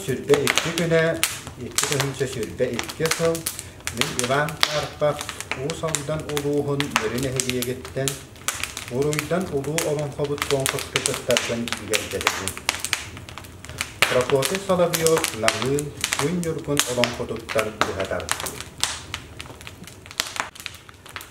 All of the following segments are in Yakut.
22 күнэ, 2022 сыл мин Иван Карпов Уус Алдан улууһун Мүрү нэһилиэгиттэн Уруйдан улуу олоҥхобут куонкуруска кыттарбын бигэргэтэбин. Прокопий Соловьев Намыын Күн Ньургун олоҥхотуттан быһа тардыы.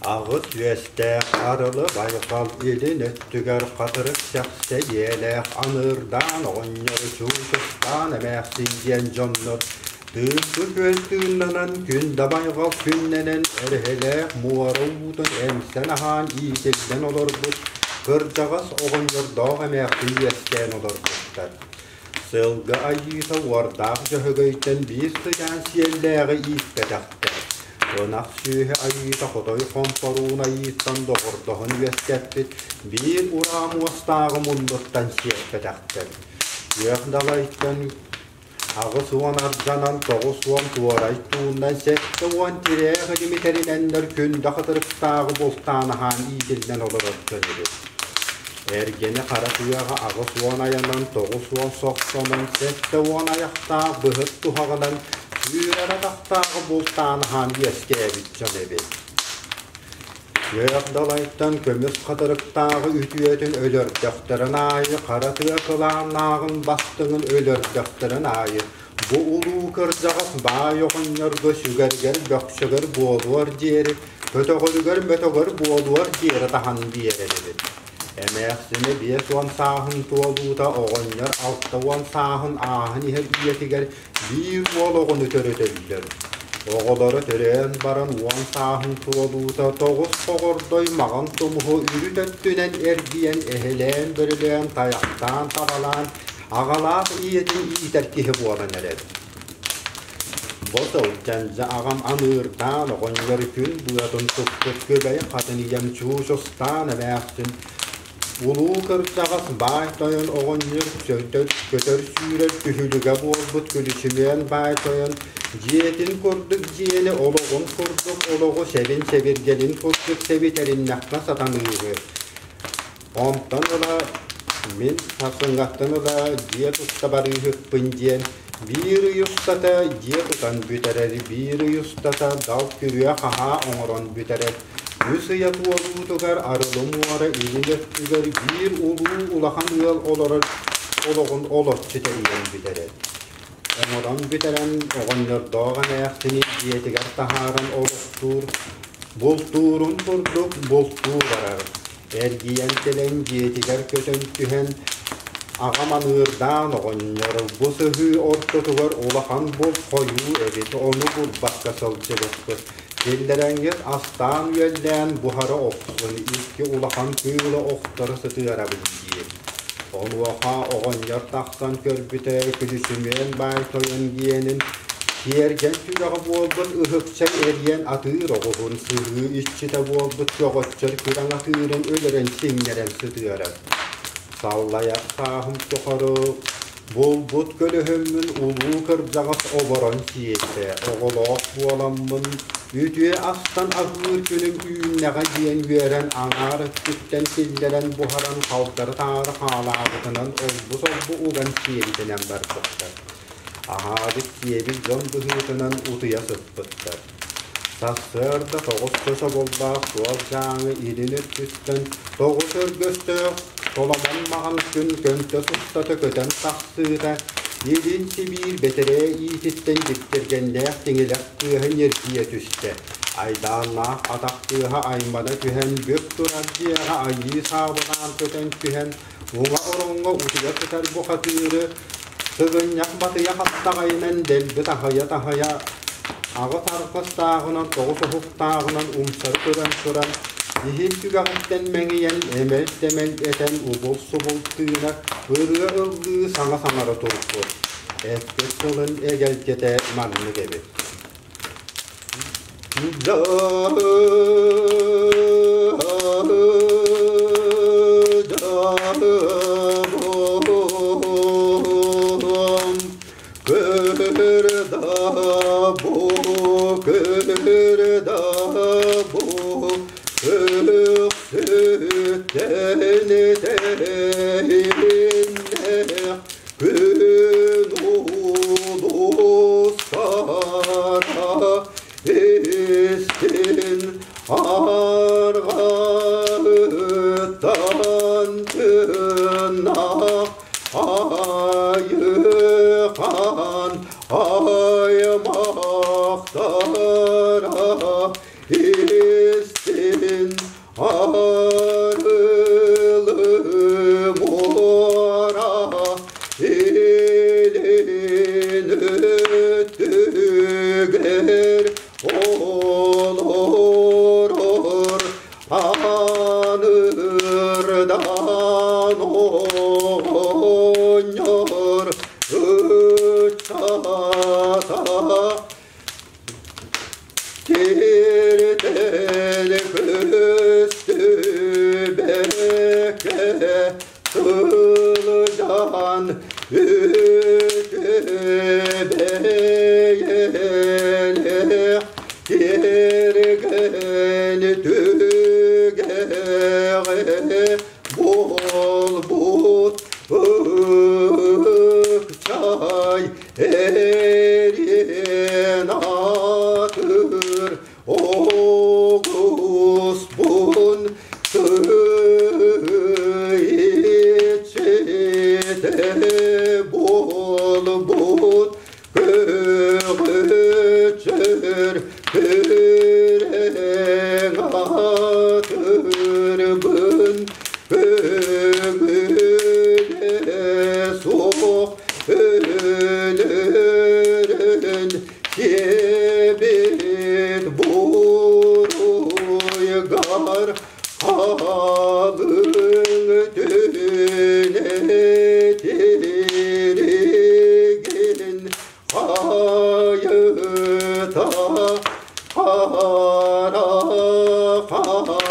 Аҕыс үөстээх арылы байҕал илин өттүгэр хатырык сэхсэ дьиэлээх аныырдаан оҕонньору чуучустаан эмээхсин диэн дьоннор тыыппы күөл тыыннанан күн да байҕал күннэнэн эрэһэлээх муора уутун эмсэн аһаан иитиллэн олорбут кырдьаҕас оҕонньордоох эмээхсин үөскээн олорбуттар. Сылгы айыыта уордаах Дьөһөгөйтөн биир сыдьаан сиэллээҕи ииппэтэхтэр. Ынах сүөһү айыыта хотой хомпоруун айыыттан доҕордоһон үөскэппит биир ураа муостааҕы муннуттан сиэппэтэхтэр. Күөх далайтан 80 ардьанан 90 туорай тууннан 70 тирээх илимитэринэннэр күндэ хатырыктааҕы бултаан аһаан иитиллэн олорор дьон эбит. Эргэни хара тыаҕа 80 айанан, 90 сохсонон, 70 айахтаах быһыт туһаҕынан сүүрэр атахтааҕы бултаан аһаан үөскээбит дьон эбит. Күөх далайтан көмүс хатырыктааҕы үтүөтүн өлөрдөхтөрүн аайы хара тыа кылааннааҕын бастыҥын өлөрдөхтөрүн аайы бу улуу кырдьаҕас баай оҕонньорго сүгэргэр бөхсөгөр буолуор диэри көтөҕөрүгэр мөтөгөр буолуор диэри таһан биэрэр эбит. Эмээхсинэ 50 сааһын туолуута оҕонньор 60 сааһын ааһан иһэр үйэтигэр биир уол оҕону төрөтөллөр. Оҕолоро төрөөн баран 10 сааһын туолуута тоҕус хоҕордой маҕан тумуһу үрүт өттүнэн эргийэн эһэлээн-бөрөлөөн тайахтаан табалаан аҕалаах ийэтин иитэр киһи буолан эрэр. Бу сылдьан дьэ аҕам аныырдаан оҕонньор күн быатын туппут күбэй хатын ийэм чуучустаан эмээхсин улуу кырдьаҕас баай тойон оҕонньор көтөр-сүүрэр күһүлүгэ буолбут күлүчүмүөн баай тойон дьиэтин курдук дьиэни олоҕун курдук олоҕу сэбин-сэбиргэлин курдук сэбитэриннэххэ сатаныыһы. Онтон ыла мин сарсыҥҥаттан ыла дьиэ тутта барыыһыкпын диэн биир ый устата дьиэ тутан бүтэрэр, биир ый устата дал күрүө-хаһаа оҥорон бүтэрэр. Үс ыйа туолуутугар Арылы муора илин өттүгэр биир улуу улахан ыал олорор олоҕун олоччу тэрийэн бүтэрэр. Оҥорон бүтэрэн оҕонньордоох эмээхсини дьиэтигэр таһааран олохтуур, бултуурун курдук бултуу барар. Эргийэн кэлэн дьиэтигэр көтөн түһэн, аҕам аныырдаан оҕонньор бу сыһыы ортотугар улахан булт хойуу эбит, ону булбакка сылдьыбыппыт. Киллэрэҥҥит астаан-үөллээн буһара охсун, икки улахан кыылы охторо сытыарабын диир. Онуоха оҕонньор тахсан көрбүтэ, күлүчүмүөн баай тойон диэнин Тиэргэн түгэҕэ буолбут ыһыкча эриэн атыыр оҕуһун сыһыы иччитэ буолбут көҕөччөр күрэҥ атыырын өлөрөн сиҥнэрэн сытыарар. Саллайар сааһым тухары булбут көлөһөммүн улуу кырдьаҕас оборон сиэтэ, оҕолоох буоламмын үтүө астан аһыыр күнүм үүннэҕэ диэн үөрэн аҥаар өттүттэн киллэрэн буһаран халтары-таары хаалаабытынан олбу-солбу уган сиэбитинэн барбыттар. Аһаабыт сиэбит дьон быһыытынан утуйа сыппыттар. Сарсыарда тоҕус чособоллоох суол дьааҥы илин өттүттэн тоҕус өргөстөөх толомон маҕан күн көнтөс устата көтөн тахсыыта Илин Сибиир бэтэрээ иититтэн дьиктиргэннээх тиҥилэх тыаһа ньиргийэ түстэ. Айдааннаах атах тыаһа аймана түһэн бүк турар дьиэҕэ айыы саабылаан көтөн түһэн уҥа ороҥҥо утуйа сытар бухатыыры Сыгынньах батыйа хаптаҕайынан дэлби таһыйа-таһыйа, аҕыс арҕастааҕынан, тоҕус уһуктааҕынан умсары көрөн туран, иһин түгэҕиттэн мэҥийэн, эмэл-тэмэл этэн убул-субул тыына, ырыа ыллыы саҥа саҥара турбут. Эппит тылын эгэлгэтэ маннык эбит. Күн Арҕаһыттан тыыннаах айыхан аймахтара истин арылы муора илин өттүгэр олорор анырдан оҕонньор ыччата Кииртэл көстүбэккэ сылдьан үтүбэйэлээх тиэргэн түгэҕэ буолбут ыкчай Эриэн аатыр оҕуспун иччитэ буолбут көҕүччүр күрэҥ аатырбын көҥүлэ суох Өлөрөн сиэбит буруйгар халыҥ түнэ тиригин хайыта хара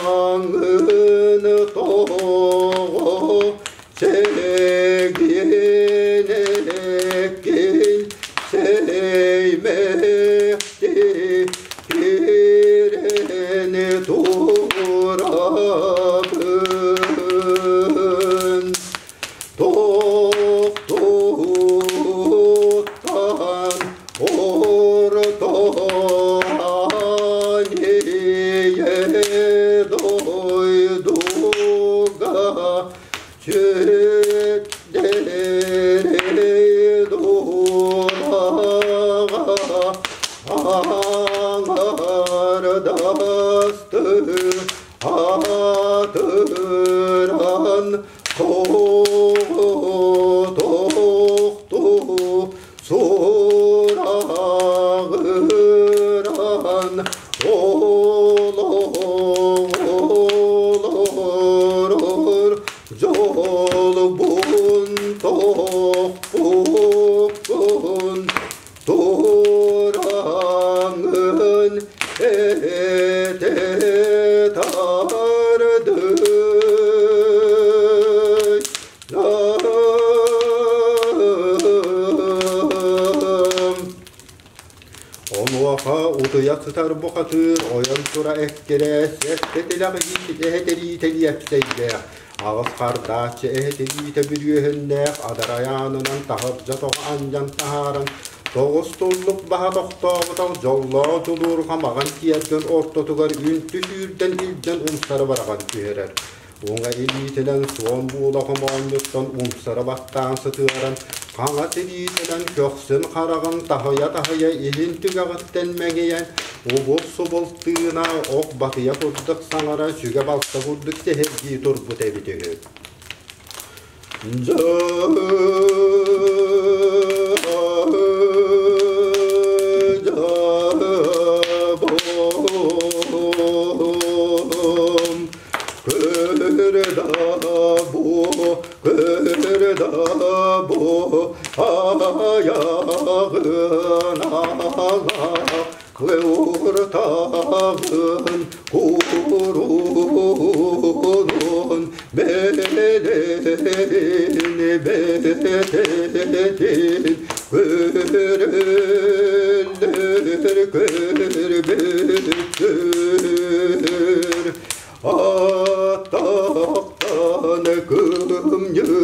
хаҥын тоҕо Чэгиэнэккин сэймэхти киирэн турабын. Тохтуттан орто ийэ дойдуга Сүттэри дураҕа аҥардасты атыран тоҕотохту сураҕыран олорор Дьолбун тохпуппун тураҥын этэ тардый. Онуоха утуйа сытар бухатыыр ойон тура эккирээс, эстэтилэх эһэтэлиитэлиэпсэйдээх, аҕыс хардааччы эһэтилиитэ бүрүөһүннээх адарайаанынан таһырдьа тоҕо анньан таһааран, тоҕус туллук баһа тохтооботох дьоллоох дьулуурҕа маҕан тиэргэн ортотугар үнтү сүүрдэн илдьэн умсары бараҕан түһэрэр. Уҥа илиитинэн суон буула хомоонньуттан умсара баттаан сытыаран, хаҥас илиитинэн көхсүн хараҕын таһыйа-таһыйа иһин түгэҕиттэн мэҥийэн, убул-субул тыына ох батыйа курдук саҥара сүгэ-балта курдук сэһэргии турбут эбит үһү. Көрдабу ayağın Kıvırtağın kurunun belini betetin Kırılır kırbütür Ataqtan кымньытын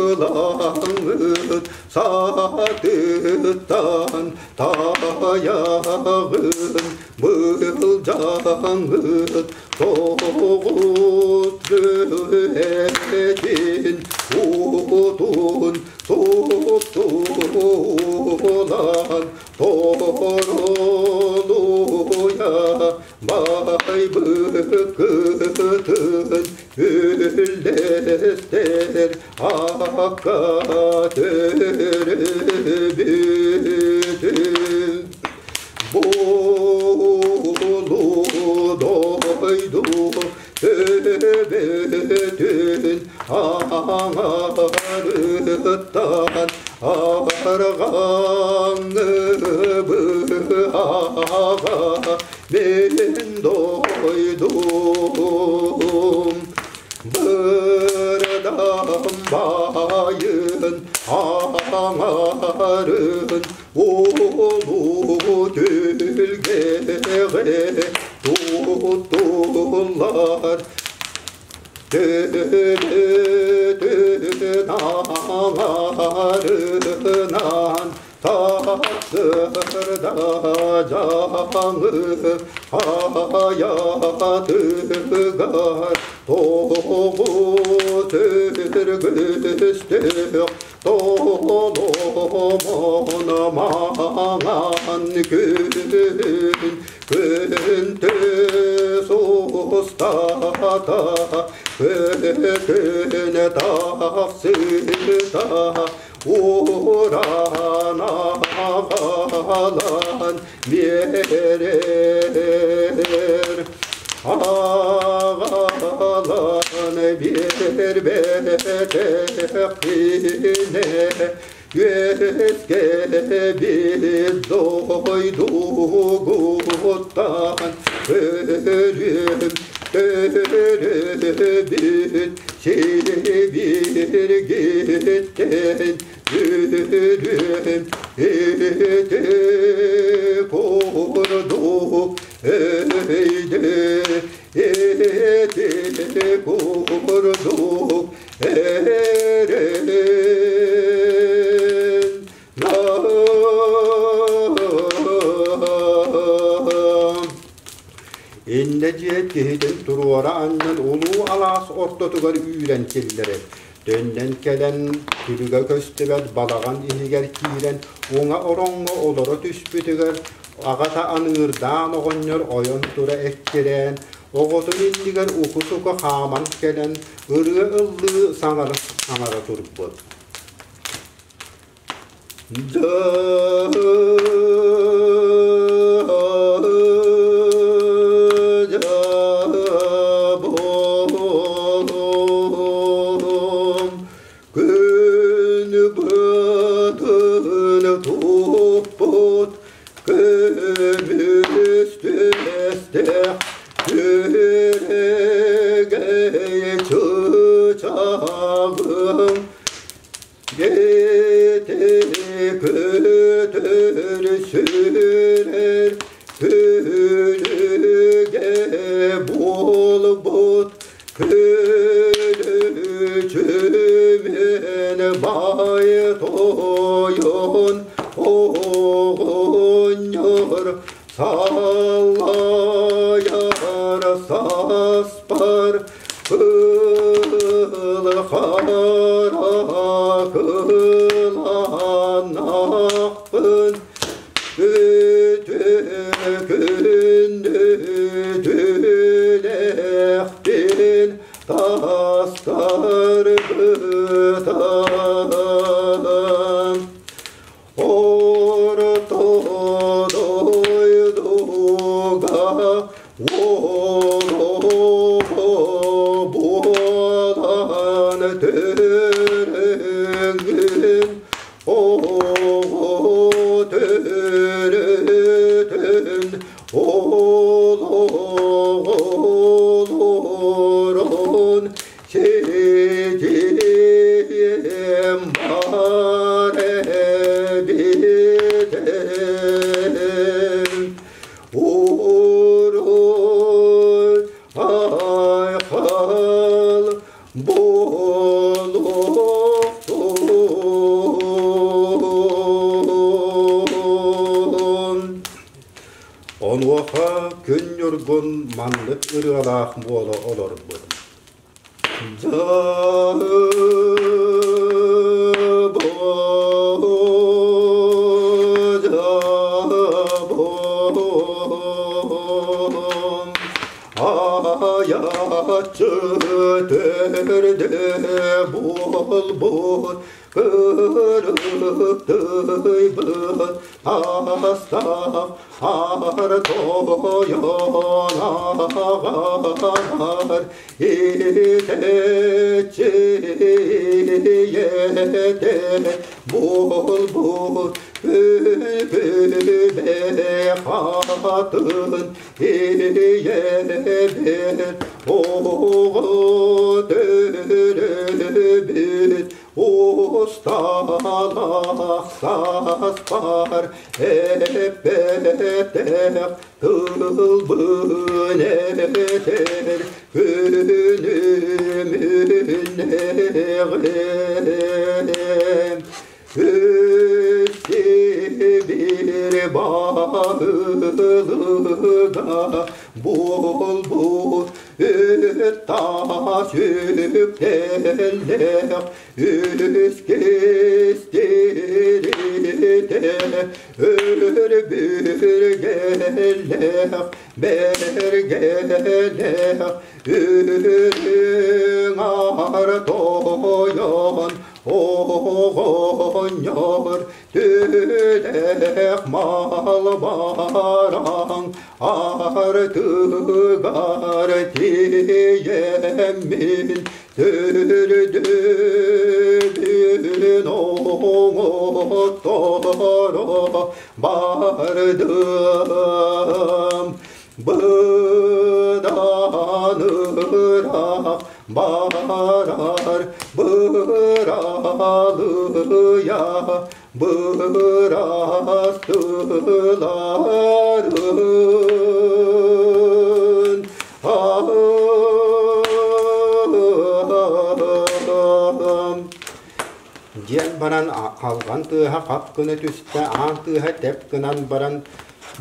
ылаҥыт сатыттан тайаҕын Сылдьаҥҥыт тоҕус этин уутун туттулан торолуйа байбыккытын үллэстэр акка төрөбүтүн Буолу дойду төбөтүн аҥарыттан арҕаҥҥы быһаҕа мин дойдум Бырдам баайын аҥарын Улуу түһүлгэҕэ туттуллар төбөтүн аҥарынан тахсырда дьаҥы хайатыгар тоҕу төргүстэх Толомон маҥан күн күнтүс устата күн тахсыыта уран аҕалан биэрэр аҕалан биэрбэтэххинэ үөскэбит дойдугуттан өлүөм төрөөбүт сибиргиттэн өлүөм ити курдук өйдө ити курдук эрэн Иннэ дьиэ киһитин туруора анньан улуу алаас ортотугар үүрэн киллэрэр. Төннөн кэлэн күлүгэ көстүбэт балаҕан иһигэр киирэн уҥа ороҥҥо олоро түспүтүгэр аҕата аныырдаан оҕонньор ойон тура эккирээн, оҕотун иннигэр уку-суку хааман кэлэн ырыа ыллыы саҥара турбут. Күн бытын туппут көмүс түөстээх күрэгэй чычааҕым Ити көтөр сүрэр күлүгэ буолбут күлүчүмэн баай тойон оҕонньор саллайар саспар Кыл хара кылаанахпын үтүө күндү түлэхпин тастарбытам. Орто дойдуга уолу буолан төрөөбүтүм. Онуоха Күн Ньургун маннык ырыалаах буола олорбут: Айаччы төрдө буолбут Кырыктыйбыт астаах аар тойон аҕалар итэччи ийэтэ буолбут Күлүбэ хатын ийэбит оҕо төрөбүт Усталах саспар эппэтэх тылбын этэр күнүм үүннэҕим. Үс сибир баһылыга буолбут үт-таас үктэллээх үс кистиритэ өрбүргэллээх бэргэлээх үрүҥ аар тойон оҕонньор Түлэх мал бараҥ артыгар тиийэммин төрдүбүн оҥотторо бардым. Быдан ыраах барар быралыйа бырастыларын. Диэн баран халҕан тыаһа хап гына түстэ, аан тыаһа тэп гынан баран,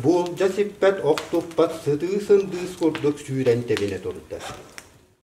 буулдьа сиппэт, ох туппат сытыы сындыыс курдук сүүрэн тэбинэ турда.